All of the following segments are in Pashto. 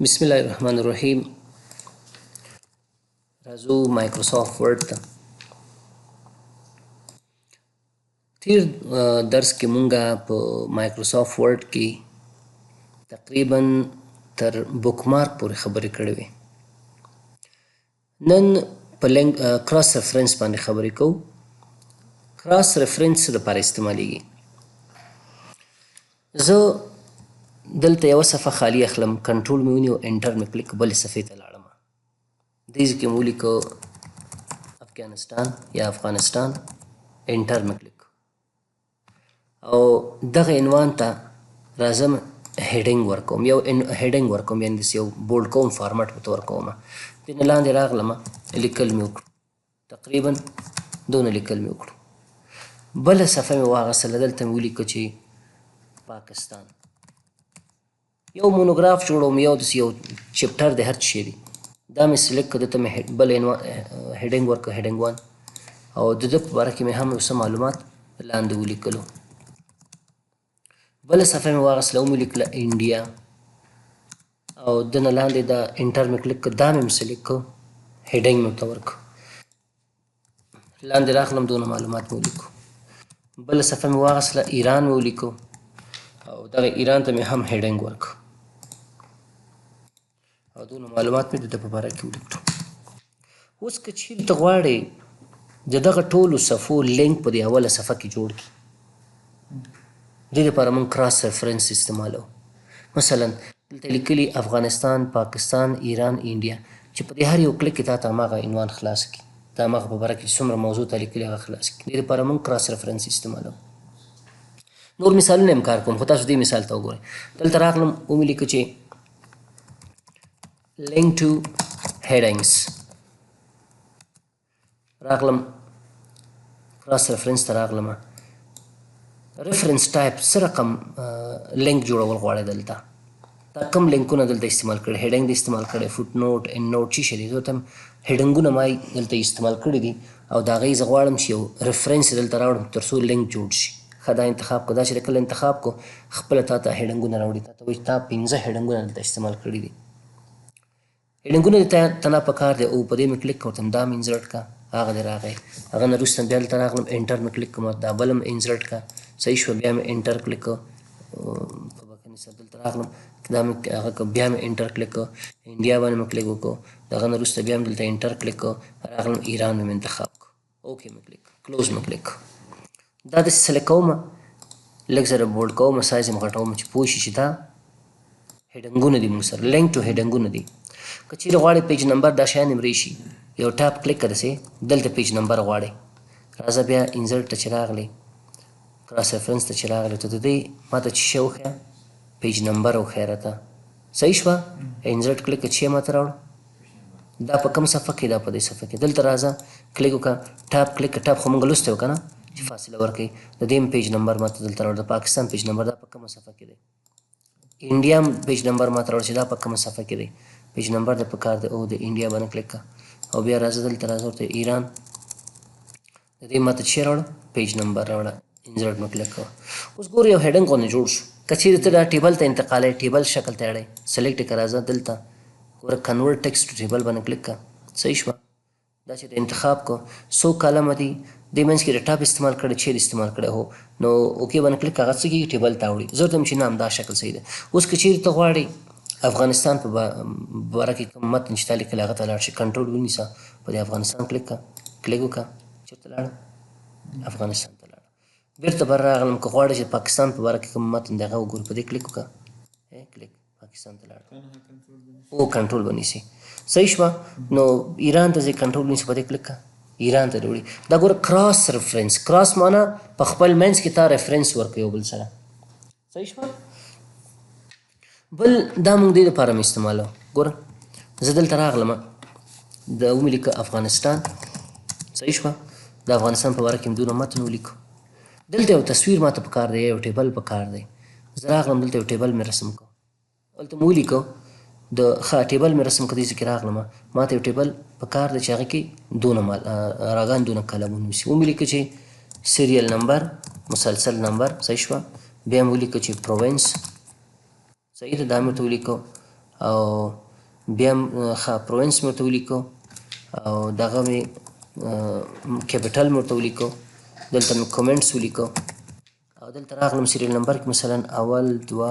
بسم الله الرحمن الرحیم. راځو مایکروسافټ ورډ ته. تیر درس کې مونږه په مایکروسافټ ورډ کې تقریبا تر bookmark پورې خبرې کړې وې. نن په link cross reference باندې خبرې کوو. cross reference څه دپاره استعمالیږي؟ زه دلته یوه صفحه خالی اخلم، کنټرول مې ونیو، enter مې کلیک، بلې صفحې ته لاړم. دې ځای کې مې ولیکو افغانستان یا افغانستان، enter مې کلیک، او دغه عنوان ته راځم، heading ورکوم، یو heading ورکوم، یعنې داسې یو bold کوم، فارمټ ورته ورکوم. دې نه لاندې راغلم، لیکل مې وکړو، تقریبا دونه لیکل مې وکړو. بله صفحه مې واغستله، دلته مې ولیکه چې پاکستان. یو مونوګراف جوړوم، یو داسې یو chapter دی، هر څه شی دی. دا مې select کړ، ده ته مې بل heading ورکړ، heading one، او د ده په باره کې مې هم یو څه معلومات لاندې ولیکلو. بله صفحه مې واخیستله، ومې لیکله انډیا، او د نه لاندې دا enter مې کلیک کړ، دا مې هم select کړ، heading مې ورته ورکړ. لاندې راغلم، دونه معلومات مې ولیکو. بله صفحه مې واخیستله، ایران مې ولیکو، او دغه ایران ته مې هم heading ورکړ، او دونه معلومات مې د ده په باره کې ولیکلو. اوس که چیرې ته غواړې د دغه ټولو صفحو لینک په دې اوله صفحه کې جوړ کړي، دې لپاره موږ cross reference استعمالوو. مثلا دلته لیکلي افغانستان، پاکستان، ایران، انډیا، چې په دې هر یو کلیک کې تا ته هماغه عنوان خلاص کړي، د هماغه په باره کې چې څومره موضوع تا لیکلي هغه خلاص کړي. دې لپاره موږ cross reference استعمالوو. نور مثالونه هم کار کوم، خو تاسو دې مثال ته وګورئ. دلته راغلم، ومې لیکه چې link to headings، راغلم cross reference ته راغلم. reference type څه رقم لینک جوړول غواړی؟ دلته تا کوم لینکونه دلته استعمال کړي؟ heading دې استعمال کړی، footnote، endnote، څه شی دی؟ زه ورته heading ونه ما دلته استعمال کړي دي، او د هغې زه غواړم چې یو reference دلته راوړم تر څو لینک جوړ شي. ښه، دا انتخاب کړه. دا چې کله انتخاب کړو، خپله تا ته heading ونه راوړي، تا ته وایي چې تا 5 heading ونه دلته استعمال کړي دي. heading ونه دې ته نه پکار دی، او په دې مې کلیک کړ، ورته دا مې insert کړه، هغه دې راغی. هغه نه وروسته بیا دلته راغلم، enter مې کلیک کړم، دا بل هم insert کړه، صحیح شوه. بیا مې enter کلیک کړ، په بخښنې سره دلته راغلم، دا مې هغه کړ، بیا مې enter کلیک کړ، انډیا باندې مې کلیک وکړ، د هغه نه وروسته بیا مې دلته enter کلیک کړ، راغلم ایران مې انتخاب کړ، okay مې کلیک، close مې کلیک کړ. دا داسې select کوم، لږ سره bold کوم، سایز یې غټوم چې پوه شي چې دا heading ونه دي، موږ سره link to heading ونه دي. که چیرې غواړې page number دا شیان هم راشي، یو tab کلیک کړه، داسې دلته page number غواړې، راځه بیا insert ته چې راغلې، cross reference ته چې راغلې، ته د دې ماته څه شی وښیه؟ page number وښیه راته. صحیح شوه؟ insert کلیک کړه، چې ماته راوړه؟ دا په کوم صفحه کې؟ دا په دې صفحه کې. دلته راځه، کلیک وکړه، tab کلیک کړه. tab خو موږ لوستی و که نه چې فاصله ورکوي. د دې page number ماته دلته راوړه، د پاکستان page number دا په کومه صفحه کې دی؟ انډیا page number ماته راوړه چې دا په کومه صفحه کې دی. page number د پکار دی، او د انډیا باندې کلیک کړه، او بیا راځه دلته، راځه ورته ایران، د دې ماته چې راوړه؟ page number راوړه. insert مې کلیک کړه. اوس ګوره، یو heading غوندې جوړ شو. که چیرې ته دا table ته انتقالوې، table شکل ته اړوې، select کړه، راځه دلته ګوره، convert text to table باندې کلیک کړه. صحیح شوه؟ دا چې انتخاب کو، څو کالمه دي، دې منځ کې د tab استعمال کړی، چیرې استعمال کړی؟ هو، نو okay باندې کلیک، هغه څه کېږي؟ table ته اوړي. زه ورته وایم چې نه، همدا شکل صحیح دی. اوس که چیرې ته غواړې افغانستان په باره کې کوم متن چې تا لیکلی هغه ته لاړ شي، کنټرول ونیسه، په دې افغانستان کلیک کړه، کلیک وکړه، چېرته لاړه؟ افغانستان ته لاړه. بېرته بر راغلم، که غواړې چې پاکستان په باره کې کوم متن دی هغه وګورې، په دې کلیک وکړه، کلیک، پاکستان ته لاړه، او کنټرول ونیسي. صحیح شوه؟ نو ایران ته ځې، کنټرول ونیسي، په دې کلیک کړه، ایران ته وړي. دا ګوره cross reference. cross معنا په خپل منځ کې تا reference ورکوي یو بل سره. صحیح شوه؟ بل دا موږ دې لپاره مې استعمالوو. ګوره، زه دلته راغلم، د ومې لیکه افغانستان. صحیح شوه؟ د افغانستان په باره کې مې دونه متن ولیکو. دلته یو تصویر ماته پکار دی، یو table پکار دی. زه راغلم دلته، یو table مې رسم کړ، هلته مې ولیکو د ښه table مې رسم کړ. دې ځای کې راغلم، ماته یو table پکار دی چې هغه کې دونه مال راګان، دونه کلمونه وسي. ومې لیکه چې serial number، مسلسل نمبر. صحیح شوه؟ بیا مې ولیکه چې province. صحیح ده؟ دا مې ورته ولیکو، او بیا ښه province مې ورته ولیکو او دغه مې capital مې ورته ولیکو، دلته مې comments ولیکو او دلته راغلم serial number کې مثلا اول دوه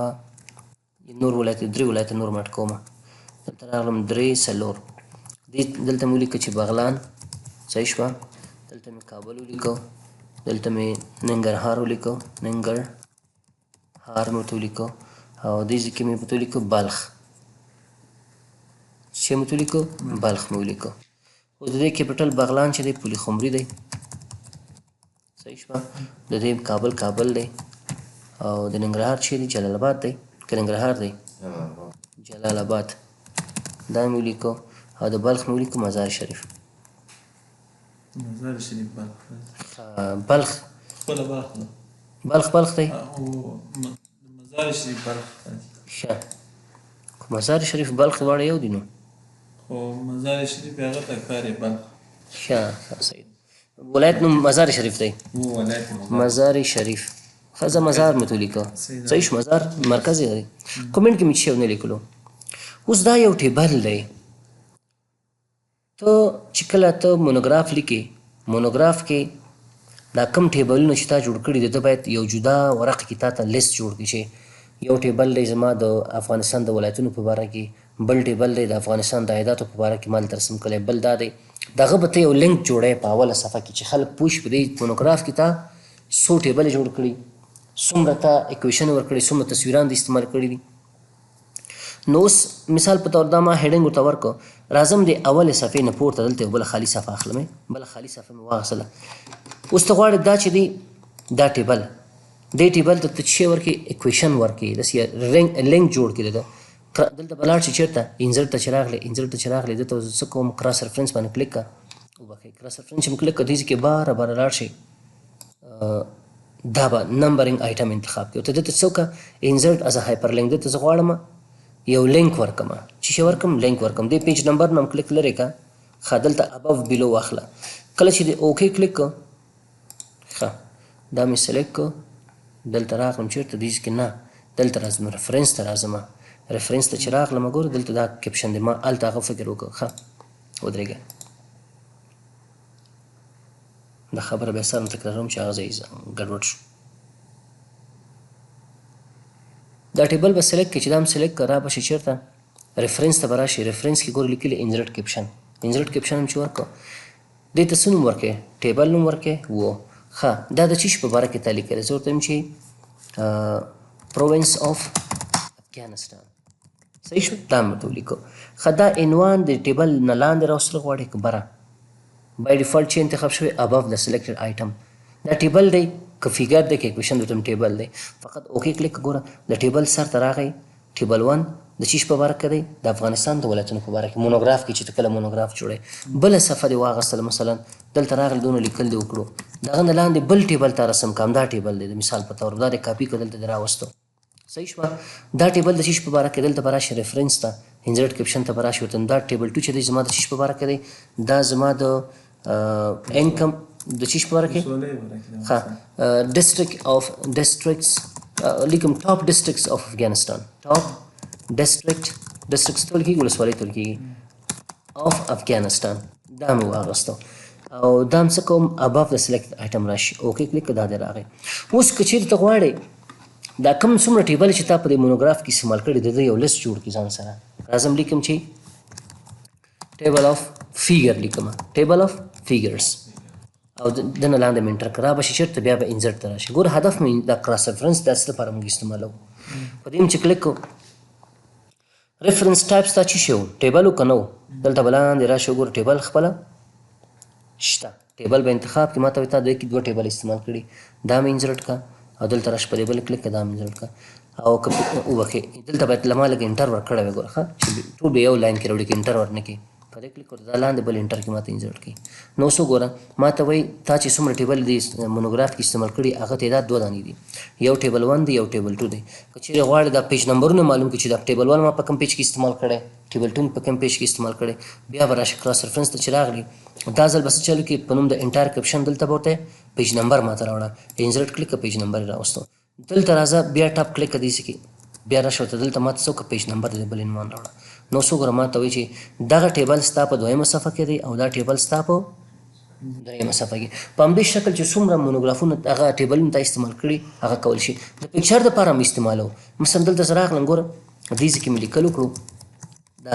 نور ولایت درې ولایت نور مټ کوم، دلته راغلم درې څلور، دې دلته مې ولیکه چې بغلان، صحیح شوه، دلته مې کابل ولیکو، دلته مې ننګرهار ولیکو، ننګرهار مې ورته ولیکو او دې ځای کې مې ورته ولیکو بلخ، چې مې ورته ولیکو بلخ مې ولیکو. اوس د دې capital بغلان چې دی پولي خمري دی، صحیح شوه، د دې کابل کابل دی او د ننګرهار چې دی جلال آباد دی، که ننګرهار دی جلال آباد، دا مې ولیکو او د بلخ مې ولیکو مزار شریف. مزار شریف بلخ، بلخ خپله بلخ ده، بلخ بلخ دی، مزار شریف بلخ ښه، خو مزار شریف بلخ دواړه یو دي نو، خو مزار شریف هغه ته ښار یې بلخ. ښه ښه صحیح، ولایت نوم مزار شریف دی، ولایت مزار شریف، ښه زه مزار مې ته ولیکه، صحیح شو، مزار مرکز یې دی، comment کې مې څه شی ونه لیکلو. اوس دا یو table دی، ته چې کله ته monograph لیکې، monograph کې دا کوم table ونه چې تا جوړ کړي دي، ته باید یو جدا ورق کې تا ته لیست جوړ کړي چې یو table دی زما د افغانستان د ولایتونو په باره کې، بل table دی د افغانستان د عایداتو په باره کې ما دلته رسم کړی، بل دا دی، دغه به ته یو لینک جوړوې په اوله صفحه کې چې خلک پوه شي په دې monograph کې تا څو table جوړ کړي، څومره تا equation ورکړي، څومره تصویران دې استعمال کړي دي. نو اوس مثال په طور دا ما heading ورته ورکړ، راځم د اولې صفحې نه پورته دلته یو بله خالي صفحه اخلم، بله خالي صفحه مې واخیستله. اوس ته غواړې دا چې دی دا table، دې table ته ته څه شی ورکړې، equation ورکړې، داسې لینک جوړ کړې ده. دلته به لاړ شي چېرته insert ته چې راغلې، insert ته چې راغلې دلته زه څه کوم، cross reference باندې کلیک کړه، وبخښئ cross reference چې مې کلیک کړ، دې ځای کې باره باره لاړ شي، دا به numbering item انتخاب کړي. ته دلته څه وکړه، insert as hyperlink، دلته زه غواړم یو لینک ورکړم، چې شی ورکړم، لینک ورکړم، دې page number نه هم کلیک لرې کړه، ښه دلته above below واخله، کله چې دې okay کلیک کړ، ښه دا مې select کړ، دلته راغلم چېرته دې ځای کې نه، دلته راځم reference ته راځم، reference ته چې راغلم ګوره دلته دا caption دی، ما هلته هغه فکر وکړ. ښه ودرېږه، دا خبره بیا سره تکراروم چې هغه ځای ګډوډ شو. دا table به select کړي، چې دا هم select کړه، را به شي چېرته reference ته به راشي، reference کې ګوره لیکلي insert caption، insert caption هم چې ورکړو دې ته څه نوم ورکړې، table نوم ورکړې و. ښه دا د څه شي په باره کې تا لیکلی، زه ورته وایم چې province of افغانستان، صحیح شو، دا مې ورته ولیکو. ښه دا عنوان د table نه لاندې راوستل غواړې که بره، by default چې انتخاب شوی above the selected item، دا table دی که figure دی که equation دی، table دی، فقط okay کلیک ګوره د table سر ته راغی، table 1 د چیش په باره کې دی، د افغانستان د ولایتونو په باره کې، monograph کې چې ته کله monograph جوړې، بله صفحه دې واغستله مثلا دلته راغلی دونه لیکل دې وکړو، د هغه نه لاندې بل table ته رسم کړم، دا table دی د مثال په طور، دا دې کاپي کړه دلته دې راوستو، صحیح شوه. دا table د چیش په باره کې، دلته به راشي reference ته، insert caption ته به راشي، ورته دا table 2 چې دی زما د چیش په باره کې دی، دا زما د income د چیش په باره کې، ښه district of districts لیکم top districts of افغانستان، top district، districts ته ویل کېږي، ولسوالۍ ته ویل کېږي، of افغانستان، دا مې واغستو او دا هم څه کوم above the selected item راشي، okay کلیک کړه، دا دی راغی. اوس که چېرې ته غواړې دا کوم څومره table چې تا په دې monograph کې استعمال کړی د دې یو لیست جوړ کړي ځان سره، راځم لیکم چې table of figure لیکم، table of figures، او دنه لاندې مې enter کړه، را به شي چېرته بیا به insert ته راشي. ګوره هدف مې دا cross reference د څه لپاره موږ استعمالوو، په دې چې کلیک کړو reference type ستا څه شی و، table و که نه و، دلته به لاندې راشي وګوره table خپله شته، table به انتخاب کړي، ما ته وایي تا دې کې دوه table استعمال کړي، دا مې insert کړه او دلته راشه په دې بل کلیک کړه، دا مې insert کړه او که وبخښې دلته باید له ما لږ enter ورکړی وای، ګوره ښه چې ټول به یو line کې راوړي، که enter ورنه کړي په دې کلیک ورته دا لاندې بل enter کې ماته insert کړي. نو اوس وګوره ما ته وایي تا چې څومره table دې monograph کې استعمال کړي هغه تعداد دوه دانې دي، یو table 1 دی یو table 2 دی. که چېرې غواړې دا page نمبرونه معلوم کړي چې دا table 1 ما په کوم page کې استعمال کړی، table 2 په کوم page کې استعمال کړی، بیا به راشي cross reference ته چې راغلي دا ځل به څه چلو کړي، په نوم د entire caption دلته به ورته page number ماته راوړه، insert کلیک کړه page number یې راوستو. دلته راځه بیا ټاپ کلیک کړه دې ځای کې، بیا راشه ورته دلته ماته څه وکړه، پیج نمبر د بل عنوان راوړه. نو اوس وګوره ماته وایي چې دغه ټیبل ستا په دویمه صفحه کې دی او دا ټیبل ستا په درېیمه صفحه کې. په همدې شکل چې څومره مونوګرافونه هغه ټیبلونه تا استعمال کړي هغه کول شي. د پکچر دپاره هم استعمالوو. مثلا دلته زه راغلم، ګوره دې ځای کې مې لیکل وکړو د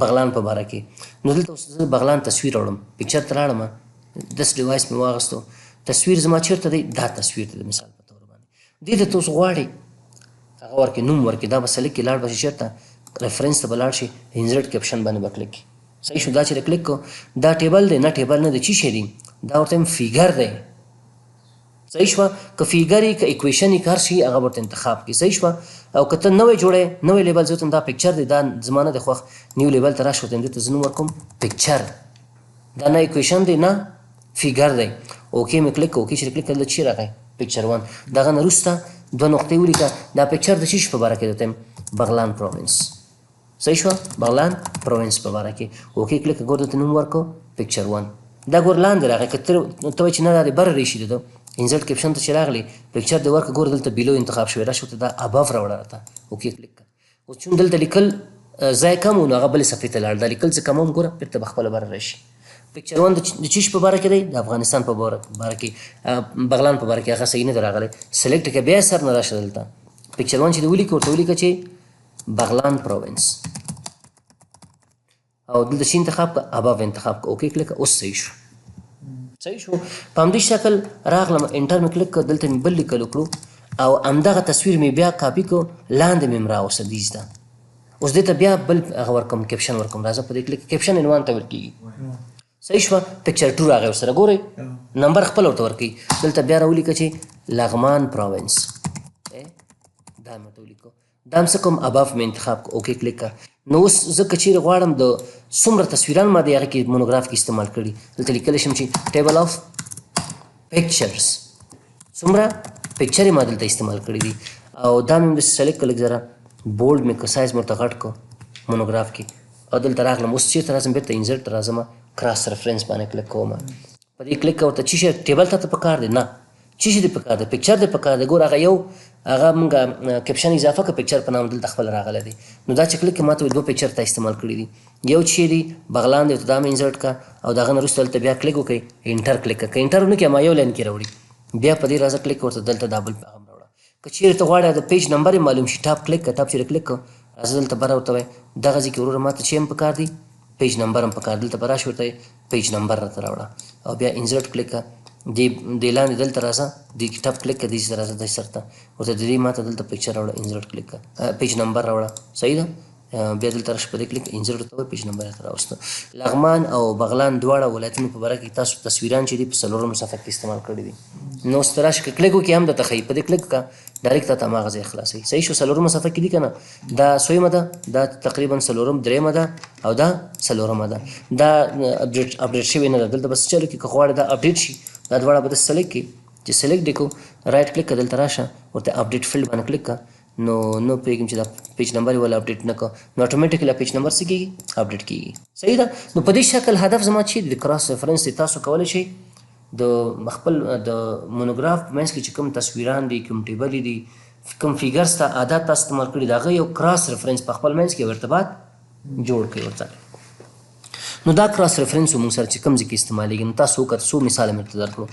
بغلان په باره کې، نو دلته اوس زه بغلان تصویر راوړم، پکچر ته لاړم، دس ډیوایس مې واغستو، تصویر زما چېرته دی؟ دا تصویر دی د مثال په تور باندې. دې ته ته اوس غواړې هغه ورکړې، نوم ورکړې، دا به سلیکټ کړې، لاړ به شي چېرته ریفرنس ته به لاړ شي، انزرټ کیپشن باندې به کلیک کړي. صحیح شو. دا چې کلیک کو دا ټیبل دی، نه ټیبل نه دی، چی شی دی؟ دا ورته هم فیګر دی. صحیح شوه. که فیګر یې که ایکویشن یې که هر شي هغه ورته انتخاب کړي. صحیح شوه. او که ته نوی جوړې، نوی لیبل، زه ورته دا پکچر دی، دا زما نه دی خوښ، نیو لیبل ته راشه، ورته دې ته زه نوم ورکوم پکچر، دا نه ایکویشن دی نه فیګر دی. اوکی مې کلیک، اوکی چې کلیک کړل چی راغی پکچر 1. دغه نه وروسته دوه نقطې ولیکه، دا پکچر د څه شي په باره کې دی؟ بغلان پروینس. صحیح شوه، بغلان پروینس په باره کې. اوکی کلیک، ګور دلته نوم ورکو پکچر 1. دا ګور لاندې راغی. که ته وایې چې نه دا دې بره راشي، ده انزرټ کیپشن ته چې راغلی پکچر دې ورکړه، ګور دلته بیلو انتخاب شوی، راشه ورته دا اباف راوړه راته. اوکی کلیک کړه. اوس چون دلته لیکل ځای کم و نو هغه بلې صفحې ته لاړ، دا لیکل څه کم هم ګوره بېرته به خپله بره راشي. پکچر 1 د چیش په باره کې دی؟ د افغانستان په باره کې، بغلان په باره کې، هغه صحیح نه دی راغلی. سلیکټ کړه، بیا سر نه راشه دلته پکچر 1 چې دې ولیکه، ورته ولیکه چې بغلان پروینس، او دلته چې انتخاب کړه اباف انتخاب کړه. اوکی کلیک، اوس صحیح شو. صحیح شو. په همدې شکل راغلم، انټر مې کلیک کړ، دلته مې بل لیکل وکړو او همدغه تصویر مې بیا کاپي کړو، لاندې مې هم راوسته دې ځای ته. اوس دې ته بیا بل هغه ورکوم، کیپشن ورکوم. راځه په دې کلیک، کیپشن عنوان ته ویل کېږي. صحیح شوه. پکچر 2 راغی ورسره، ګورئ نمبر خپل ورته ورکوي. دلته بیا راولیکه چې لغمان پروینس، دا مې ورته ولیکو. دا هم څه کوم، اباف مې انتخاب کړو، اوکی کلیک کړه. نو اوس زه که چیرې غواړم د څومره تصویران ما د هغه کې مونوګراف کې استعمال کړي، دلته لیکلی شم چې ټیبل آف پکچرز، څومره پکچرې ما دلته استعمال کړي دي. او دا مې هم داسې سلیکټ کړه، لږ ذره بولډ مې کړ، سایز مې ورته غټ کړ مونوګراف کې، او دلته راغلم. اوس چېرته راځم؟ بېرته انزرټ ته راځم، کراس ریفرنس باندې کلیک کوم. په دې کلیک ورته چې شی ټیبل ته پکار دی، نه څه شي دې پکار دی؟ پکچر دې پکار دی. ګوره هغه یو هغه مونږ کیپشن اضافه کړ، پکچر په نام دلته خپل راغلی دی. نو دا چې کلیک کړې ما ته دوه پکچر ته استعمال کړي دي، یو چې دی بغلان دی، ورته دا مې انزرټ کړه، او د هغه نه وروسته دلته بیا کلیک وکړئ، انټر کلیک کړه. که انټر ونه کړې ما یو لاین کې راوړي، بیا په دې راځه کلیک ورته دلته دا بل هغه راوړه. که چیرې ته غواړې د پیج نمبر یې معلوم شي، ټاپ کلیک کړه، ټاپ چې کلیک کړه راځه دلته بره ورته وایي دغه ځای کې وروره ما ته چې هم پکار دی پیج نمبر هم پکار، دلته به راشي ورته پیج نمبر راته راوړه، او بیا انزرټ کلیک کړه. دې لاندې دلته راځه، دې کې ټاپ کلیک کړه، دې سره راځه، دې سر ته ورته د دې ما ته دلته پکچر راوړه، انزرټ کلیک کړه، پیج نمبر راوړه. صحیح ده. بیا دلته راشه په دې کلیک، انزرټ ورته وایي پیج نمبر راته راوسته. لغمان او بغلان دواړه ولایتونو په باره کې تاسو تصویران چې دي په څلورم صفحه کې استعمال کړي دي. نو اوس ته راشه که کلیک وکړې هم درته ښیي، په دې کلیک کړه ډایرکټ تاته هماغه ځای خلاصوي. صحیح شو. څلورمه صفحه کې دي که نه؟ دا څویمه ده؟ دا تقریبا څلورم درېیمه ده او دا څلورمه ده. دا اپډیټ شوې نه ده. دلته به څه چلو کړي، که غواړې دا اپډیټ شي دا دواړه به داسې سلیکټ کړي، چې سلیکټ دې کړو رایټ کلیک کړه، دلته راشه ورته اپډیټ فیلډ باندې کلیک کړه. نو نو پوهېږم چې دا پیج نمبر یې ولې اپډیټ نه کړ، نو اتوماتیکلی پیج نمبر څه کېږي؟ اپډیټ کېږي. صحیح ده. نو په دې شکل هدف زما چې د کراس ریفرنس دی، تاسو کولی شئ د خپل د مونوګراف په منځ کې چې کوم تصویران دي، کوم ټیبلې دي، کوم فیګرز ته عادت تاسو استعمال کړي، د هغه یو کراس ریفرنس په خپل منځ کې یو ارتباط جوړ کړئ ورته. نو دا کراس ریفرنس موږ سره چې کوم ځای کې استعمالېږي، نو تاسو وکړه څو مثاله مې ورته درکړو.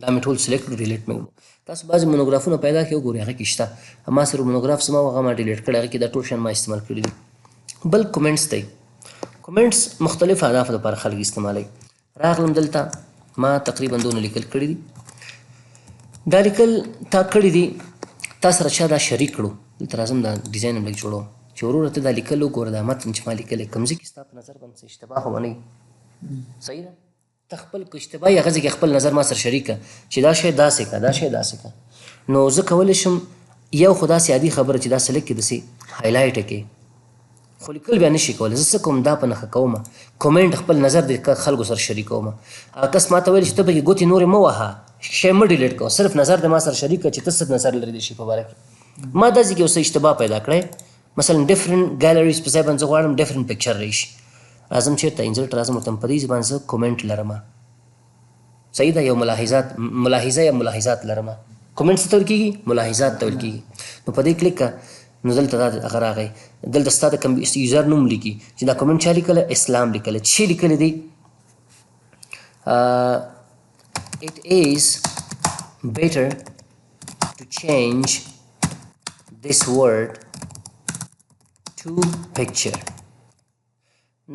دا مې ټول سلیکټ کړو، ډیلیټ مې کړو. تاسو بعضې مونوګرافونه پیدا کړئ وګورئ هغه کې شته، ما سره مونوګراف زما و هغه ما ډیلیټ کړی، هغه کې دا ټول شیان ما استعمال کړي دي. بل کومنټس دی. کومنټس مختلف اهدافو لپاره خلک استعمالوي. راغلم دلته ما تقریبا دونه لیکل کړي دي، دا لیکل تا کړي دي، تا سره چا دا شریک کړو. دلته راځم دا ډیزاین هم لږ جوړوم چې وروره ته دا لیکل وګوره، دا متن چې ما لیکلی کوم ځای کې ستا په نظر باندې څه اشتباه خو به نه وي. صحیح ده. ته خپل که اشتباه یې هغه ځای کې خپل نظر ما سره شریک کړه چې دا شی داسې کړه، دا شی داسې کړه. نو زه کولی شم یو خو داسې عادي خبره چې داسې لږ کې داسې هایلایټ کړې، خو لیکل بیا نشي کولی. زه څه کوم، دا په نښه کوم، کومنټ خپل نظر د خلکو سره شریکوم. هغه کس ما ته ویل چې ته پکې ګوتې نورې مه وهه، شی مه ډیلیټ کوه، صرف نظر د ما سره شریک کړه چې ته څه نظر لرې د شي په باره کې. ما داسې کې یو څه اشتباه پیدا کړی، مثلا ډیفرنټ ګالریز په ځای باندې زه غواړم ډیفرنټ پکچر راشي. راځم چېرته انزرټ راځم، ورته په دې ځای باندې زه کومنټ لرم. صحیح ده. یو ملاحظات، ملاحظه یا ملاحظات لرم. کومنټ څه ته ویل کیږي؟ ملاحظات ته ویل کیږي. نو په دې کلیک که، نو دلته دا هغه راغی، دلته ستا د یوزر نوم لیکي چې دا کومنټ چا لیکلی؟ اسلام لیکلی. چې لیکلی دی it is better to change this word to picture.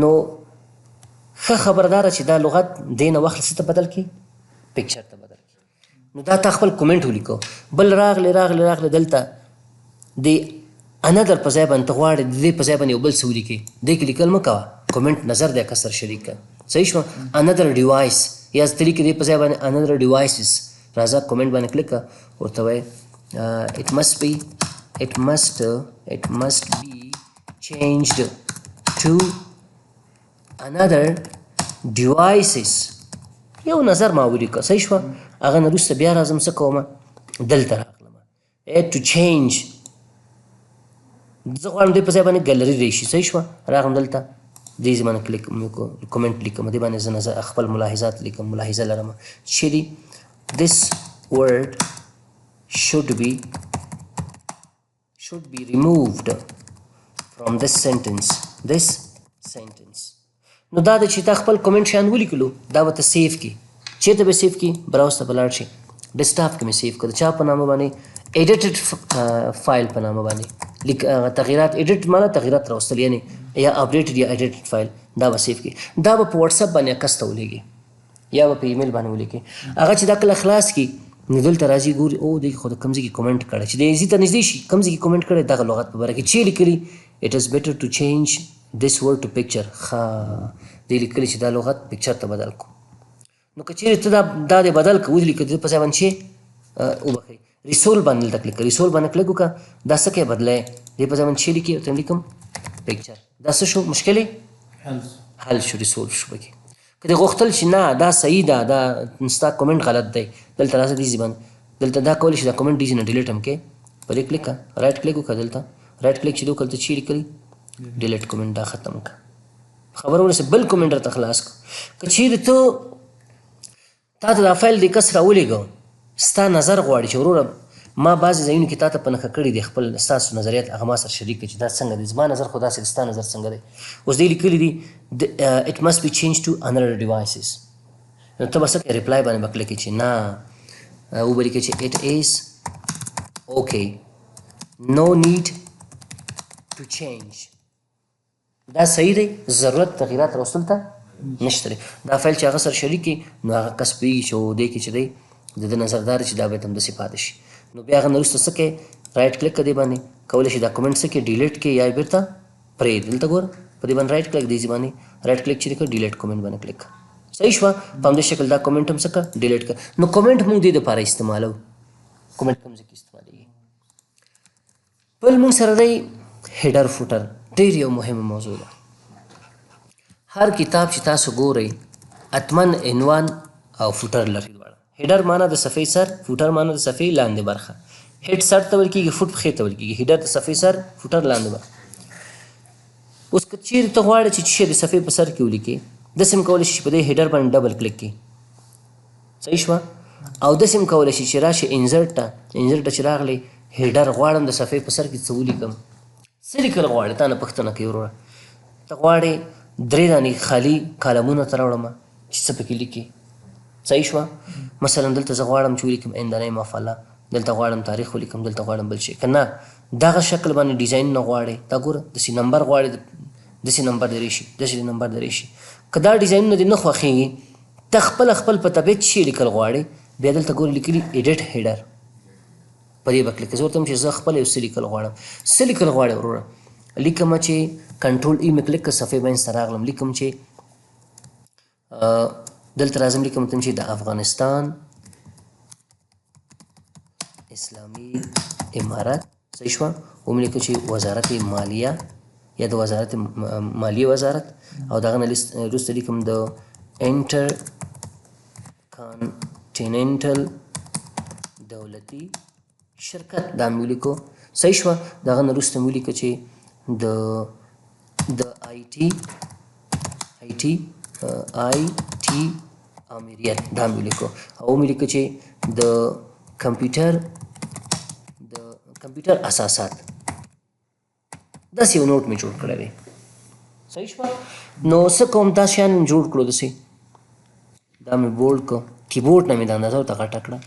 نو ښه خبره دا ده چې دا لغت دې نه واخله څه ته بدل کړي؟ پکچر ته بدل کړي. نو دا تا خپل کومنټ ولیکو. بل راغلی راغلی راغلی دلته د انادر په ځای باندې ته غواړې د دې په ځای باندې یو بل څه ولیکې، دې کې لیکل مه کوه، کومنټ نظر دی کس سره شریک کړه. صحیح شوه؟ انادر ډیوایس یا ته لیکې دې په ځای باندې انادر ډیوایسز، راځه کومنټ باندې کلیک کړه، ورته وایې it must be it must it must be changed to another devices. یو نظر ما ولیکه. صحیح شوه؟ هغه نه وروسته بیا راځم څه کوم، دلته راغلم to change، زه غواړم دې په ځای باندې ګالري راشي. صحیح شوه؟ راغلم دلته دې ځای باندې کلیک کومنټ لیکم، دې باندې زه نظر خپل ملاحظات لیکم، ملاحظه لرم چې دي this word should be removed from this sentence this sentence. نو دا د چې تا خپل کومنټ شیان ولیکلو دا به ته سیف کړي. چېرته به سیف کړي؟ براوز ته به لاړ شي، ډیسکټاپ کې مې سیف کړ، د چا په نامه باندې؟ ایډیټډ فایل په نامه باندې لیک تغییرات، ایډیټ معنی تغییرات راوستل، یعنی یا اپډیټډ یا ایډیټډ فایل، دا به سیف کړي. دا به په واتساپ باندې کس ته ولیږي یا به په ایمیل باندې ولیکي. هغه چې دا کله خلاص کړي نو دلته راځي ګوري او دې خو د کوم ځای کې کومنټ کړی، چې دې ځای ته نږدې شي کوم ځای کې کومنټ کړی دغه لغت په باره کې چې لیکلي it is better to change this word to picture. ښه دې لیکلي چې دا لغت پکچر ته بدل کړو. نو که چېرې ته دا دې بدل کړه ولیکه د په ځای باندې چې وبخښئ ریسول باندې دلته کلیک کړه، ریسول باندې کلیک وکړه، دا څه کوې بدلی، دې په ځای باندې چې لیکي ورته لیکم پکچر. دا څه شو؟ مشکل یې حل شو، ریسول شو پکې. که دې غوښتل چې نه دا صحیح ده، دا ستا کومنټ غلط دی، دلته راځه دې ځای باندې دلته دا کولی شي دا کومنټ دې ځای نه ډیلیټ هم کړې، په دې کلیک کړه، رایټ کلیک وکړه، دلته رایټ کلیک چې دې وکړ دلته چې لیکلي ډیلیټ کومنټ، دا ختم کړه. خبر ورسې بل کومنټ راته خلاص کړه. که چېرې ته تا ته دا فایل دې کس راولېږه، ستا نظر غواړي چې وروره ما بعضې ځایونو کې تا ته په نښه کړي دي خپل ستاسو نظریات هغه ما سره شریک کړه چې دا څنګه دی، زما نظر خو داسې دی، ستا نظر څنګه دی. اوس دې لیکلي دي it must be changed to another devices. نو ته به څه کوې؟ ریپلای باندې به کلیک کړې چې نه، وبه لیکې چې it is okay no need to change. دا صحیح دی، ضرورت تغییرات راوستل ته نشته دی. دا فایل چې هغه سره شریک کړي نو هغه کس پوهېږي چې دې کې چې دی د ده نظر دا دی چې دا باید همداسې پاتې شي. نو بیا هغه نه وروسته څه کوې؟ رایټ کلیک کړه دې باندې، کولی شي دا کومنټ څه کړې ډیلیټ کړې یا یې بېرته پرېږدې. دلته ګوره په دې باندې رایټ کلیک، دې ځای باندې رایټ کلیک چې کړه ډیلیټ کومنټ باندې کلیک کړه. صحیح شوه؟ په همدې شکل دا کومنټ هم څه کړه ډیلیټ کړه. نو کومنټ موږ دې دپاره استعمالوو. کومنټ کوم ځای کې استعمالېږي؟ بل موږ سره دی هیډر فوټر، ډېر یو مهمه موضوع ده. هر کتاب چې تاسو ګورئ حتما عنوان او فوټر لري دواړه. هیډر معنا د صفحې سر، فوټر معنا د صفحې لاندې برخه. هیډ سر ته ویل کېږي، فوټ پښې ته ویل کېږي. هیډر د صفحې سر، فوټر لاندې برخه. اوس که چېرې ته غواړې چې څه د صفحې په سر کې ولیکې، داسې هم کولی شي چې په دې هیډر باندې ډبل کلیک کړې. صحیح شوه؟ او داسې هم کولی شي چې راشې انزرټ ته، انزرټ ته چې راغلې هیډر غواړم د صفحې په سر کې څه ولیکم. څه لیکل غواړې؟ تا نه پوښتنه کوي وروره، ته غواړې درې دانې خالي کالمونه ته راوړم چې څه پکې لیکې. صحیح شوه؟ مثلا دلته زه غواړم چې ولیکم in the name of الله، دلته غواړم تاریخ ولیکم، دلته غواړم بل شی. که نه دغه شکل باندې ډیزاین نه غواړې، تا ګوره داسې نمبر غواړې، داسې نمبر دې راشي، داسې نمبر دې راشي. که دا ډیزاینونه دې نه خوښېږي، ته خپله خپل په طبیعت شی لیکل غواړې، بیا دلته ګوره لیکلي ایډیټ هیډر، په دې به کلیک. زه ورته وایم چې زه خپله یو څه لیکل غواړم. څه لیکل غواړې وروره؟ لیکم چې کنټرول ای مې کلیک کړه، صفحې منځ ته راغلم، لیکم چې دلته راځم لیکم ورته چې د افغانستان اسلامي امارت. صحیح شوه؟ ومې لیکل چې وزارت مالیه یا د وزارت مالیې وزارت، او دغه نه وروسته لیکم د انټر کانټیننټل دولتي شرکت، دا مې ولیکو. صحیح شوه؟ دغه نه وروسته مې ولیکه چې د د آی ټي آی ټي آی ټي آمریت، دا مې ولیکو. او مې لیکه چې د کمپیوټر، د کمپیوټر اساسات، داسې یو نوټ مې جوړ کړی دی. صحیح شوه؟ نو څه کوم، دا شیان مې جوړ کړو، داسې دا مې بولډ کړو، کیبورډ نه مې دا اندازه ورته غټه کړه.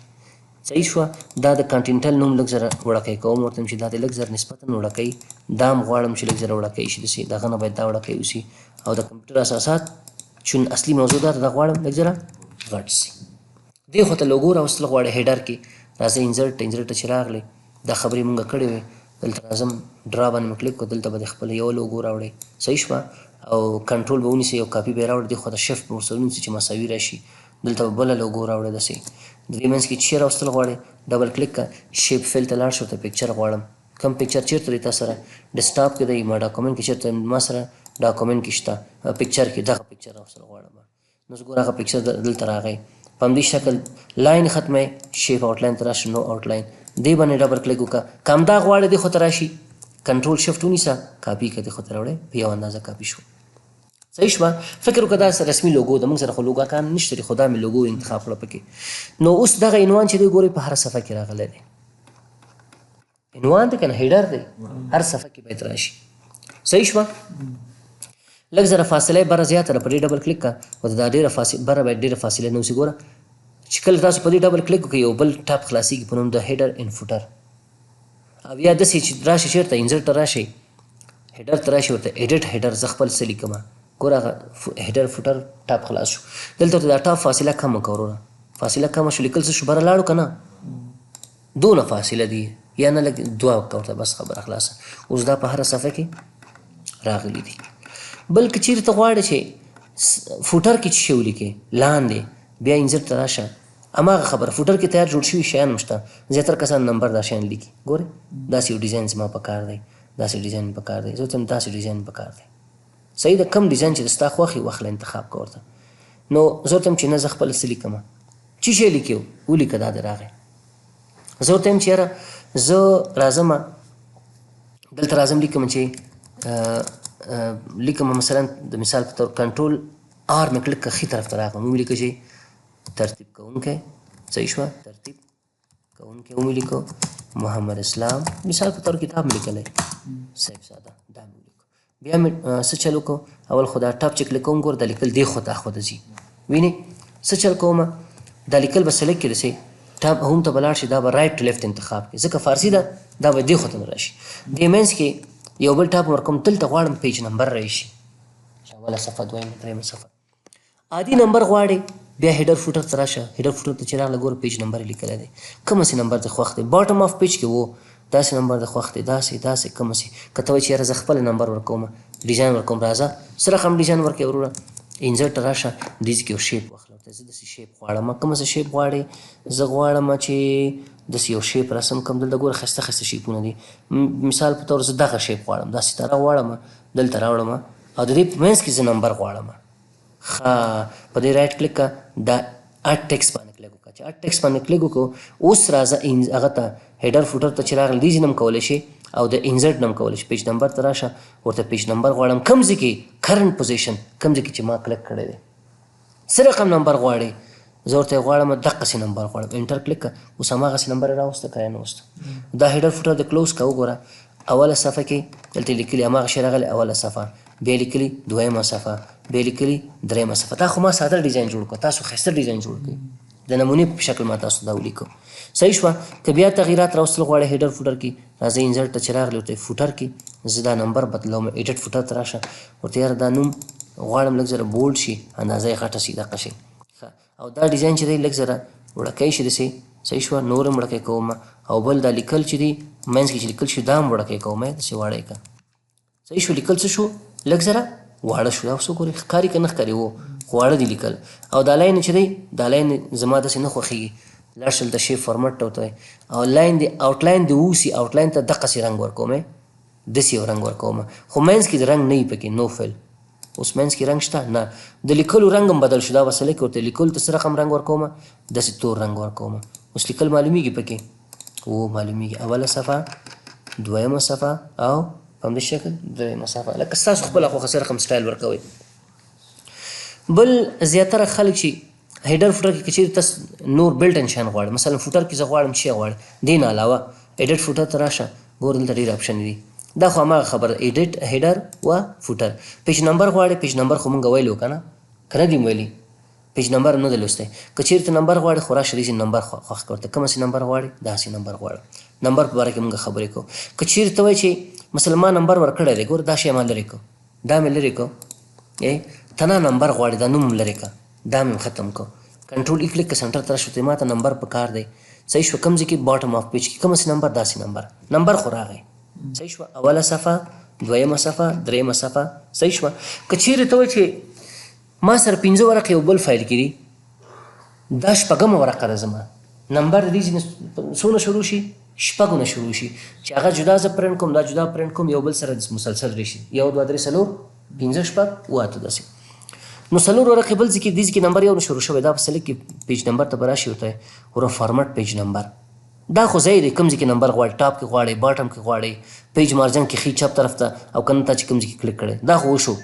صحیح شوه؟ دا د کانټینټل نوم لږ زره وړکی کوم ورته چې دا د لږ زره نسبتاً وړکی، دا هم غواړم چې لږ زره وړکی شي، داسې دغه نه باید دا وړکی اوسي. او د کمپیوټر اساسات چون اصلي موضوع دا ده، دا غواړم لږ زره غټ شي. دې خوا ته لوګو راوستل غواړې هیډر کې، راځه انزرټ ته، انزرټ ته چې راغلې دا خبرې مونږ کړې وې، دلته راځم ډرا باندې مې کلیک کړو، دلته به د خپل یو لوګو راوړې. صحیح شوه؟ او کنټرول به ونیسي، یو کاپي به یې راوړې، دې خوا ته شفټ به ورسره ونیسي چې مساوي راشي، دلته به بله لوګو راوړې. داسې د دې منځ کې چې راوستل غواړې ډبل کلیک کړه، شیپ فیل ته لاړ شو، ورته پکچر غواړم، کوم پکچر چېرته دی تا سره؟ ډیسکټاپ کې دی، ما ډاکومنټ کې چېرته؟ ما سره ډاکومنټ کې شته پکچر کې، دغه پکچر راوستل غواړم. نو اوس ګوره هغه پکچر دلته راغی په همدې شکل، لاین ختمه، شیپ آوټ لاین ته راشه، نو آوټ لاین دې باندې ډبل کلیک وکړه. که همدا غواړې دې خوا ته راشي، کنټرول شفټ ونیسه، کاپي کړه، دې خوا ته راوړې، په یو اندازه کاپي شو. صحیح شوه؟ فکر وکړه دا رسمي لوګو ده، موږ سره خو لوګاکان نشته دي، خو دا مې لوګو انتخاب کړه پکې. نو اوس دغه عنوان چې دی ګورئ په هره صفحه کې راغلی دی، عنوان دی که نه هیډر دی، هر صفحه کې باید راشي. صحیح شوه؟ لږ زره فاصله یې بره زیاته ده، په دې ډبل کلیک کړه، ورته دا ډېره فاصله بره باید ډېره فاصله نه اوسي. ګوره چې کله تاسو په دې ډبل کلیک وکړئ یو بل ټاپ خلاصېږي په نوم د هیډر ان فوټر، او یا داسې چې راشي چېرته انزرټ ته راشئ، هیډر ته راشي، ورته ایډیټ هیډر، زه خپل څه لیکم، ګوره هغه هیډر فوټر ټاپ خلاص شو. دلته ورته دا ټاپ فاصله کمه کړه وروره، فاصله کمه شو، لیکل څه شو، بره لاړو که نه، دونه فاصله دي یا نه، لږ دوه وکړه ورته، بس خبره خلاصه. اوس دا په هره صفحه کې راغلي دي. بل که چېرې ته غواړې چې فوټر کې څه شی ولیکې لاندې، بیا انزرټ ته راشه، هماغه خبره فوټر کې تیار جوړ شوي شیان هم شته، زیاتره کسان نمبر دا شیان لیکي. ګورې داسې یو ډیزاین زما په کار دی، داسې ډیزاین په کار دی، زه ورته وایم داسې ډیزاین په کار دی. صحیح ده، کوم ډیزاین چې د ستا خوښ وي واخله انتخاب کړه ورته. نو زه ورته وایم چې نه زه خپله څه لیکم، چې شی لیکې ولیکه، دا دې راغی. زه ورته وایم چې یاره زه راځم دلته راځم لیکم چې لیکم مثلا د مثال په تور کنټرول آر مې کلیک کړه، ښي طرف ته راغلم، ومې لیکه چې ترتیب کوونکی. صحیح شوه؟ ترتیب کوونکی ومې لیکو محمد اسلام، مثال په تور کتاب مې لیکلی صاحب ساده، دا مې ولیکو. بیا مې څه چل وکړو، اول خو دا ټاپ چې کلیک کوم ګوره دا لیکل دې خوا ته اخوا ته ځي، وینې څه چل کوم، دا لیکل به سلیکټ کړي، داسې ټاپ هوم ته به لاړ شي، دا به رایټ ټو لیفټ انتخاب کړي، ځکه فارسي ده، دا به دې خوا ته نه راشي. دې منځ کې یو بل ټاپ ورکوم، دلته غواړم پیج نمبر راشي، چې اوله صفحه، دویمه، درېیمه صفحه. عادي نمبر غواړې، بیا هیډر فوټر ته راشه، هیډر فوټر ته چې راغله ګوره پیج نمبر یې لیکلی دی، کوم سي نمبر دې خوښ دی، باټم آف پیج کې وو داسې نمبر دې خوښ دی، داسې داسې کوم سي. که ته وایې چې یاره زه خپله نمبر ورکوم، ډیزاین ورکوم، راځه څه رقم ډیزاین ورکوې وروره، انزرټ ته راشه، دې ځای کې یو شیپ واخله، ورته زه داسې شیپ غواړم. کوم څه شیپ غواړې؟ زه غواړم چې داسې یو شیپ رسم کړم. دلته ګوره ښایسته ښایسته شیپونه دي، مثال په طور زه دغه شیپ غواړم، دا ستاره غواړم دلته راوړم، او د دې په منځ کې زه نمبر غواړم. ښه په دې رایټ کلیک کړه، دا اډ ټیکس باندې کلیک وکړه، چې اډ ټیکس باندې کلیک وکړو اوس راځه هغه ته هیډر فوټر ته چې راغلی، دې ځای نه هم کولی شي او د انزرټ نه هم کولی شي. پیج نمبر ته راشه، ورته پیج نمبر غواړم، کوم ځای کې کرنټ پوزیشن، کوم ځای کې چې ما کلیک کړی دی، څه رقم نمبر غواړې؟ زه ورته غواړم دقسې نمبر غواړم، انټر کلیک کړه، اوس هماغسې نمبر یې راوسته که یې نه وسته. دا هیډر فوټر د کلوز که وګوره، اوله صفحه کې دلته لیکلي هماغه شی راغلی، اوله صفحه، بیا لیکلي دویمه صفحه، بیا لیکلي درېیمه صفحه. دا خو ما ساده ډیزاین جوړ کړ، تاسو ښایسته ډیزاین جوړ کړئ، د نمونې په شکل ما تاسو دا ولیکو. صحیح شوه؟ که بیا تغییرات راوستل غواړئ هیډر فوټر کې، راځئ انزرټ ته چې راغلی ورته فوټر کې زه دا نمبر بدلوم، ایډیټ فوټر ته راشه، ورته یاره دا نوم غواړم لږ زره بولډ شي، اندازه یې غټه شي، دقه شي. ښه، او دا ډیزاین چې دی لږ زره وړکی شي داسې. صحیح شوه؟ نور هم وړکی کوم، او بل دا لیکل چې دی منځ کې چې لیکل شي دا هم وړکی کوم، داسې واړه یې کړه. صحیح شو؟ لیکل څه شو؟ لږ زره واړه شو. دا اوس وګورئ ښکاري که نه ښکاري؟ وو خو واړه دي لیکل. او دا لاین چې دی دا لاین زما داسې نه خوښېږي، لاړ شل د شیپ فارمټ ته ورته وایي، او لاین دی آوټ لاین دی اوسي، آوټ لاین ته دقسې رنګ ورکوم، داسې یو رنګ ورکوم، خو منځ کې د رنګ نه وي پکې، نو فل. اوس منځ کې رنګ شته نه، د لیکلو رنګ هم بدل شو، دا وسله کې ورته لیکلو ته څه رقم رنګ ورکوم، داسې تور رنګ ورکوم. اوس لیکل معلومیږي پکې؟ و معلومیږي. اوله صفحه، دویمه صفحه، او په همدې شکل درېیمه صفحه، لکه ستاسو خپله خوښه څه رقم سټایل ورکوئ. بل زیاتره خلک چې هیډر فوټر کې که چیرې تاسو نور built in شیان غواړئ، مثلا فوټر کې زه غواړم چې غواړم دې نه علاوه edit footer ته راشه، ګور دلته ډېر option دي. دا خو هماغه خبره edit header و footer. page number غواړې، page number خو مونږ ویلو که نه، که نه دي ویلي page number نه دی لوستی. که چیرې ته نمبر غواړې خو راشه دې ځای نمبر خوښ کړه، ورته کوم نمبر غواړې داسې نمبر غواړم. نمبر په باره کې مونږ خبرې کوو. که چیرې ته وایې چې مثلا ما نمبر ورکړی دی، ګوره دا شی ما لرې کړو، دا مې لرې کړو، تنها نمبر غواړې دا نوم لرې کړه، دا مې ختم کړو. control E click که center ته راشه، ما ته نمبر په کار دی. صحیح شو، کوم ځای کې bottom of page کې کوم نمبر، داسې نمبر، نمبر خو راغی. صحیح شو، اوله صفحه، دویمه صفحه، دریمه صفحه. صحیح شو، که چیرې ته وایې چې ما سره 5 ورقې یو بل فایل کې دي، دا شپږمه ورقه ده زما، نمبر د دې ځای نه څو نه شروع شي؟ شپږو نه شروع شي، چې هغه جدا زه پرنټ کوم، دا جدا پرنټ کوم، یو بل سره مسلسل راشي، 1 2 3 4 5 6 7 8 داسې. نو 4 ورقې بل ځای کې دې ځای کې نمبر یو نه شروع شوی، دا په select کې page number ته به راشي، ورته وروره format page number. دا خو ځای دی کوم ځای کې نمبر غواړې، top کې غواړې، bottom کې غواړې، page margin کې ښي چپ طرف ته، او که نه تا چې کوم ځای کې کلیک کړی، دا خو وشو.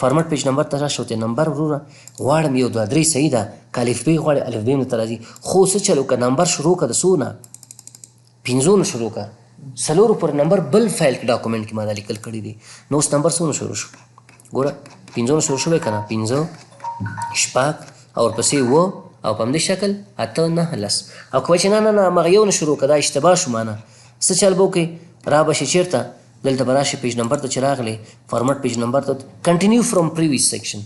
format page number ته راشه، ورته نمبر وروره غواړم 1 2 3، صحیح ده. که الف بې غواړې الف بې هم درته راځي، خو څه چل وکړه، نمبر شروع کړه د څو نه، 5 نه شروع کړه، 4 پورې نمبر بل فایل کې document کې ما دا لیکل کړي دي. نو اوس نمبر څو نه شروع شو؟ ګوره 5 نه شروع شوی که نه، 5 6 او ورپسې 7 او په همدې شکل 8 9 10. او که وایې چې نه نه نه هماغه یو نه شروع کړه، دا اشتباه شو مانه، څه چل به وکړې؟ را به شې چېرته، دلته به راشې page number ته چې راغلې، format page number ته continue from previous section.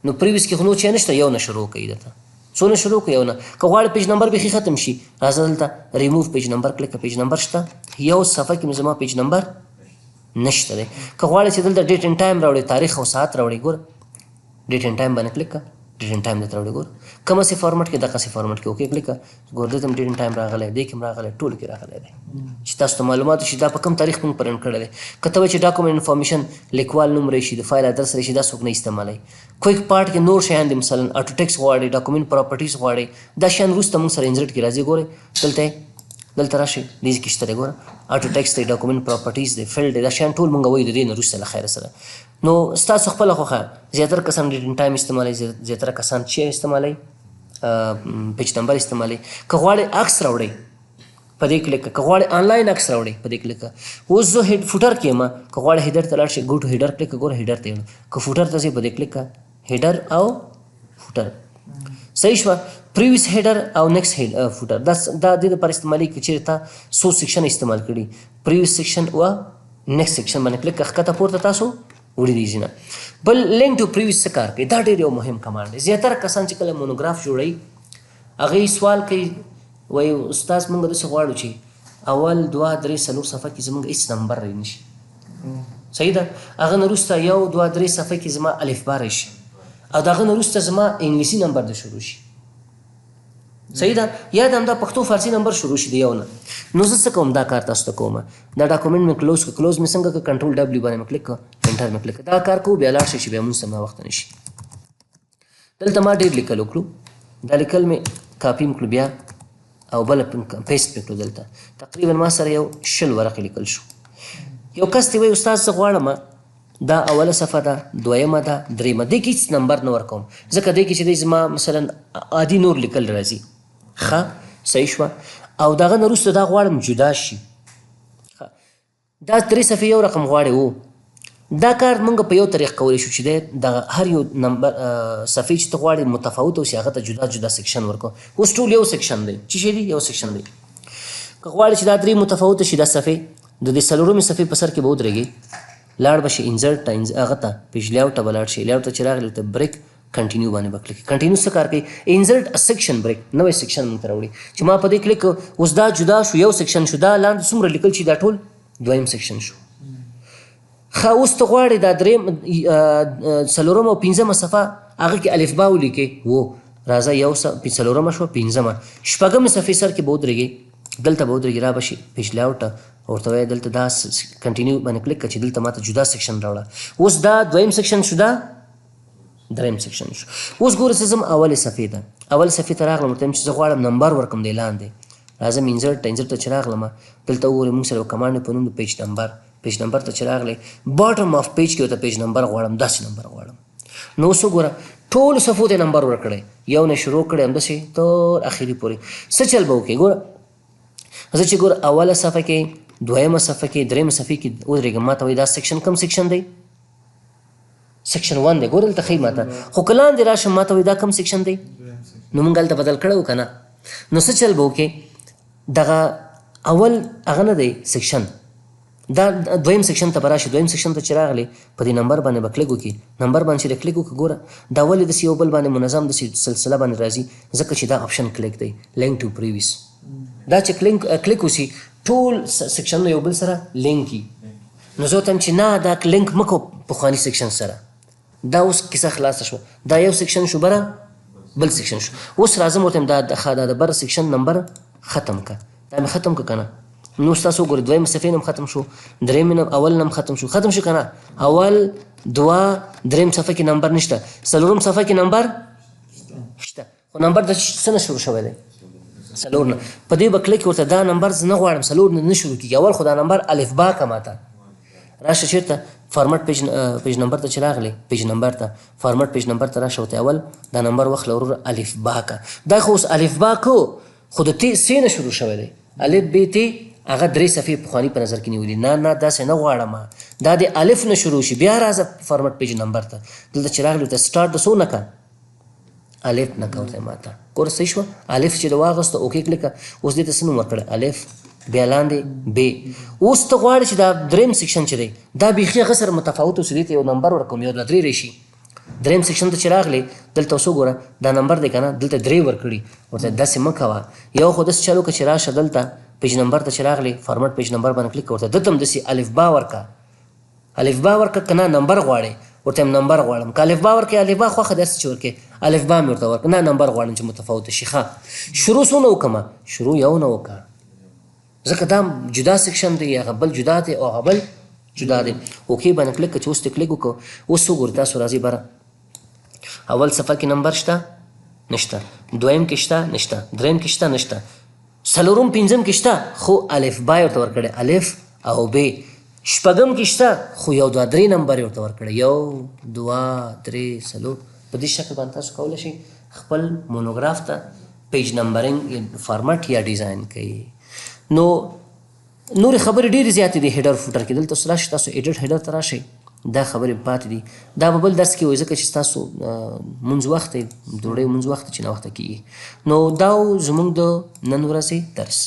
نو previous کې خو نور چی نشته، یو نه شروع کوي درته، څو نه شروع کوي؟ یو نه. که غواړې page number بیخي ختم شي، راځه دلته ریموو پیج نمبر کلیک کړه، page number شته، یو صفحه کې مې زما page number نشته دی. که غواړې چې دلته date and time راوړې، تاریخ او ساعت راوړې، ګوره date and time باندې کلیک کړه، date and time درته راوړي. ګوره کومسې format کې، دغسې format کې okay click کړه، ګوره دلته هم date and time راغلی، دې کې هم راغلی، ټولو کې راغلی دی، چې تاسو ته معلومات شي دا په کوم تاریخ مونږ پرنټ کړی دی. که ته وایې چې document information لیکوال نوم راشي، د فایل ادرس راشي، دا څوک نه استعمالوي. quick part کې نور شیان دي، مثلا auto text غواړي، document properties غواړي، دا شیان وروسته مونږ سره insert کې راځي. ګورئ دلته، دلته راشي دې ځای کې شته دی، ګوره auto text دی، document properties دی، field دی، دا شیان ټول مونږ وایو د دې نه وروسته له خیره سره. نو ستاسو خپله خوښه، زیاتره کسان date and time استعمالوي، زیاتره کسان چې استعمالوي page number استعمالوي. که غواړې عکس راوړئ په دې کلیک کړه، که غواړې آنلاین عکس راوړئ په دې کلیک کړه. اوس زه head footer کې یم، که غواړې header ته لاړ شې go to header click کړه، ګوره header ته یې وړم. که footer ته ځې په دې کلیک کړه، header او footer. صحیح شوه. previous header او next head footer، دا دې لپاره استعمالېږي که چېرې تا څو section استعمال کړي، previous section او next section باندې کلیک کړه، ښکته پورته تاسو وړي دي ځینه. بل link to previous څه کار کوي؟ دا ډېر یو مهم command دی. زیاتره کسان چې کله مونوګراف جوړوي هغوی سوال کوي، وایي استاد موږ داسې غواړو چې اول 2 3 4 صفحه کې زموږ هېڅ نمبر رانه شي. صحیح ده. هغه نه وروسته 1 2 3 صفحه کې زما الفبا راشي، او د هغه نه وروسته زما انګلیسي نمبر د شروع شي. صحیح ده. یا د همدا پښتو فارسي نمبر شروع شي د یو نه. نو زه څه کوم، دا کار تاسو ته کوم، دا document مې close کړ، close مې څنګه کړ، control W باندې مې کلیک کړ، enter مې کلیک کړ. دا کار کوو، بیا لاړ شئ چې بیا مونږ سم ناوخته نه شي. دلته ما ډېر لیکل وکړو، دا لیکل مې کاپي مې کړو بیا او بله paste مې کړو. دلته تقریبا ما سره یو 20 ورقې لیکل شو. یو کس دی وایي استاد زه غواړم دا اوله صفحه ده، دویمه ده، دریمه، دې کې هېڅ نمبر نه ورکوم، ځکه دې کې چې دی زما مثلا عادي نور لیکل راځي. ښه صحیح شوه. او د هغه نه وروسته دا غواړم جدا شي. ښه دا 3 صفحې یو رقم غواړي وو. دا کار موږ په یو طریق کولی شو چې دی دغه هر یو نمبر صفحې چې ته غواړې متفاوت اوسي، هغه ته جدا جدا section ورکړو. اوس ټول یو section دی، څه شی دی؟ یو section دی. که غواړې چې دا 3 متفاوت شي، دا صفحې د دې څلورمې صفحې په سر کې به ودرېږي، لاړ به شي insert ته، هغه ته page layout ته به لاړ شي، layout ته چې راغلی ورته break continue باندې به کلیک. continue څه کار کوي؟ insert section break، نوی section موږ ته راوړي. چې ما په دې کلیک کړ، اوس دا جدا شو، یو section شو، دا لاندې څومره لیکل چې دا ټول دویم section شو. ښه اوس ته غواړې دا دریم، څلورمه او پنځمه صفحه هغه کې الفبا ولیکې، و راځه یو څلورمه شوه، پنځمه، شپږمې صفحې سر کې به ودرېږي، دلته به ودرېږي، را به شي page layout ته، ورته وایي دلته دا continue باندې کلیک کړه چې دلته ما ته جدا section راوړه. اوس دا دویم section شو، دا دریم section شو. اوس ګوره څه ځم اولې صفحې ته، اولې صفحې ته راغلم، ورته وایم چې زه غواړم نمبر ورکړم دی لاندې، راځم insert ته، insert ته چې راغلم دلته وګورئ موږ سره یو command په نوم د page number، page number ته چې راغلی bottom of page کې ورته page number غواړم، داسې نمبر غواړم. نو اوس وګوره ټولو صفحو ته نمبر ورکړی، یو نه شروع کړی همداسې تر اخري پورې. څه چل به وکړي؟ ګوره زه چې ګوره اوله صفحه کې، دویمه صفحه کې، درېیمه صفحې کې ودرېږم، ما ته وایي دا section کوم section دی؟ section 1 دی. ګوره دلته ښیي ما ته، خو که لاندې راشم ما ته وایي دا کوم section دی؟ نو مونږ هلته بدل کړی و که نه؟ نو څه چل به وکړي؟ دغه اول هغه نه دی section، دا دویم section ته به راشي. دویم section ته چې راغلې په دې نمبر باندې به کلیک وکړي. نمبر باندې چې کلیک وکړي، ګوره دا ولې داسې یو بل باندې منظم داسې سلسله باندې راځي؟ ځکه چې دا option کلیک دی، link to previous. دا چې کلیک وشي ټول سیکشنونه یو بل سره لینک کړي. نو زه ورته وایم چې نه، دا لینک مه کوه پخواني section سره، دا اوس کیسه خلاصه شوه، دا یو section شو بره بل section شو. اوس راځم ورته وایم دا دا د بره section نمبر ختم که، دا مې ختم که که نه؟ نو اوس تاسو وګورئ دویم صفحې نم ختم شو، دریم نم، اول نم ختم شو، ختم شو که نه؟ اول، دوه، دریم صفحه کې نمبر نشته، څلورم صفحه کې نمبر شته، خو نمبر د څه نه شروع شوی دی؟ څلور نه. په دې به کلیک ورته دا نمبر زه نه غواړم، څلور نه نه شروع کېږي، اول خو دا نمبر الف با که ماته راشه. چېرته format page، page number ته چې راغلې، page number ته، format page number ته راشه، ورته اول دا نمبر واخله وروره الف با که. دا خو اوس الف با کو، خو د تی سې نه شروع شوی دی، الف ب ت، هغه درې صفحې پخواني په نظر کې نیولي. نه نه، داسې نه غواړم، دا د الف نه شروع شي. بیا راځه format page number ته، دلته چې راغلی ورته start د څو نه که؟ الف نه که ورته ماته. ګوره صحیح شوه، الف چې د واغسته okay کلیک. اوس دې ته څه نوم ورکړی؟ الف، بیا لاندې ب. اوس ته غواړې چې دا دریم section چې دی دا بیخي هغه سره متفاوت اوسي، دې ته یو نمبر ورکوم، یو دوه درې راشي. دریم section ته چې راغلې دلته اوس وګوره دا نمبر دی که نه، دلته درې ورکړي. ورته داسې مه کوه، یو خو داسې چل وکړه چې راشه دلته page number ته چې راغلې format page number باندې کلیک، ورته دته هم داسې الف با ورکړه. الف با ورکړه که نه نمبر غواړې؟ ورته هم نمبر غواړم. که الف با ورکړې الف با خوښه دی، هر څه چې ورکړې. الف با مې ورته ورکړه، نه نمبر غواړم چې متفاوت شي. ښه شروع څو نه وکړم؟ شروع یو نه وکړه، ځکه دا جدا section دی، هغه بل جدا دی او هغه بل جدا دی. okay باندې کلیک، چې اوس ته کلیک وکړو، اوس وګورئ تاسو راځئ بره. اول صفحه کې نمبر شته؟ نشته. دویم کې شته؟ نشته. دریم کې شته؟ نشته. څلورم پنځم کې شته، خو الف با یې ورته ورکړی، الف او ب. شپږم کې شته، خو یو دوه درې نمبر یې ورته ورکړی، یو دوه درې څلور. په دې شکل باندې تاسو کولی شئ خپل مونوګراف ته page numbering format یا ډیزاین کوي. نو نورې خبرې ډېرې زیاتې دي header footer کې. دلته اوس راشئ تاسو edit header ته راشئ، دا خبرې پاتې دي، دا به بل درس کې وایي، ځکه چې ستاسو مونځ وخت دی، ډوډۍ مونځ وخت چې ناوخته کېږي. نو دا و زموږ د نن ورځې درس.